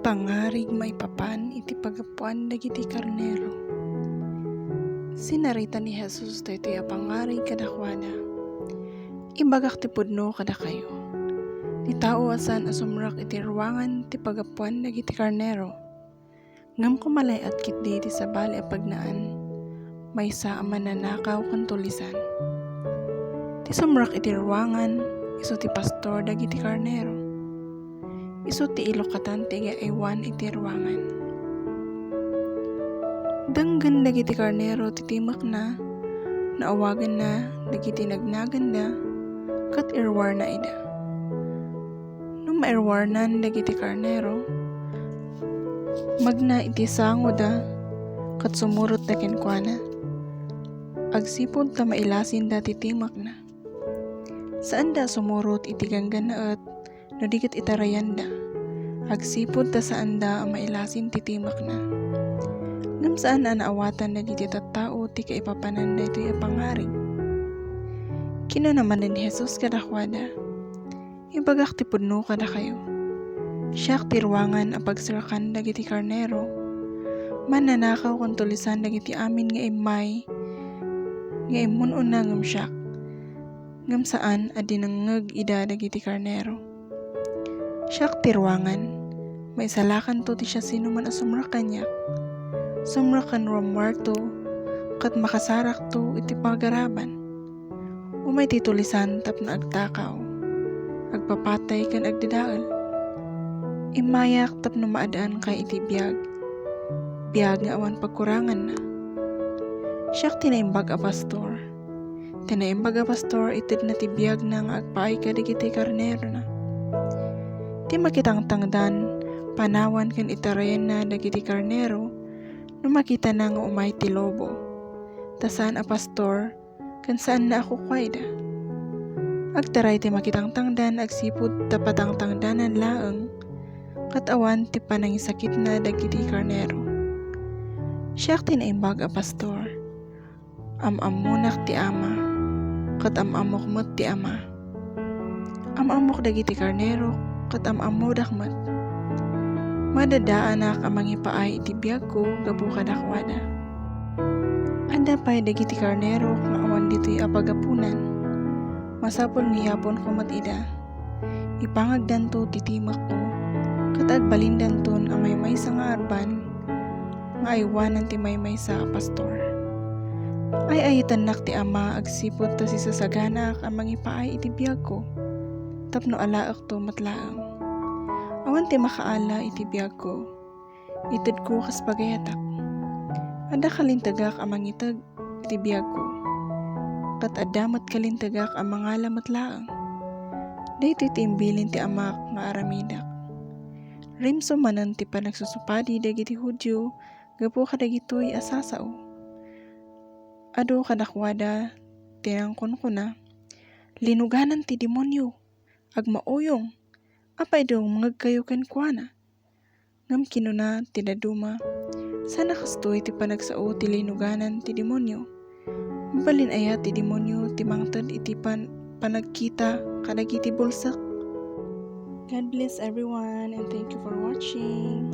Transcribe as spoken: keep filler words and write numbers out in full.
Pangarig maipapan iti paggapuan dagiti karnero. Sinarita ni Jesus daytoy a pangarig kadakuada. Ibagak ti pudno kadakayo. Ti tao a saan a sumrek iti ruangan ti paggapuan dagiti karnero. Ngem kumalay-at ketdi ti sabali a pagnaan, maysa a mannanakaw ken tulisan. Ti sumrek iti ruangan, isu ti pastor dagiti karnero. Isu ti ilukatan ti agaywan iti ruangan. Denggen dagiti karnero ti timekna, naawaganna dagiti nagnaganda, ket irwarna ida. No mairwarnan dagiti karnero, magna iti sangoda ket sumurotda kenkuana, agsipud ta mailasinda ti timekna. Saanda a sumurot iti ganggannaet no di ket itarayanda, agsipud ta saanda a mailasin ti timekna. Ngem saan a naawatan dagiti tattao ti kaipapanan daytoy a pangarig. Kinuna manen ni Jesus kadakuada, "Ibagak ti pudno kadakayo. Siak ti ruangan a pagserkan dagiti karnero. Mannanakaw ken tulisan dagiti amin nga immay nga immun-una ngem siak, ngem saan a dinengngeg ida dagiti karnero. Siak ti ruangan. Maisalakanto ti siasinoman a sumrek kaniak. Sumrek ken rummuarto, ket makasarakto iti pagaraban." Umay ti tulisan tapno agtakaw, agpapatay ken agdadael. Immayak tapno maad-anka iti biag, biag nga awan pagkuranganna. Siak ti naimbag a pastor. Ti naimbag a pastor, itedna ti biagna nga agpaay kadagiti karnerona. Ti makitangtangdan, panawan ken itarayanna dagiti karnero no makitana nga umay ti lobo. Ta saan a pastor, ken saanna a kukuaida. Agtaray ti makitangtangdan agsipud ta patangtangdanan laeng, ket awan ti panangisakitna dagiti karnero. Siak ti naimbag a pastor. Am-ammonak ti Ama, ket am-ammok met ti Ama. Am-ammok dagiti karnerok, ket am-ammodak met. Madadaanak a mangipaay iti biagko gapu kadakuada. Adda pay dagiti karnerok nga awan ditoy a paggapunan. Masapul nga iyaponko met ida. Ipangagdanto ti timekko, ket agbalindanton a maymaysa nga arban nga aywanan ti maymaysa a pastor. Ay-ayatennak ti Ama agsipud ta sisasaganaak a mangipaay iti biagko, tapno alaekto met laeng. Awan ti makaala iti biagko. Itedko kas pagayatak. Adda kalintegak a mangiteg iti biagko, ket adda met kalintegak a mangala met laeng. Daytoy ti imbilin ti Amak nga aramidek. Rimso manen ti panagsusupadi dagiti Judio gapu kadagitoy a sasao. Adu kadakuada ti nangkunkuna, "Linuganan ti demonio! Agmauyong! Apay dumngegkayo kenkuana?" Ngem kinuna ti dadduma, "Saan a kastoy ti panagsao ti linuganan ti demonio? Mabalin aya ti demonio ti mangted iti pan-, panagkita kadagiti bulsek?" God bless everyone and thank you for watching.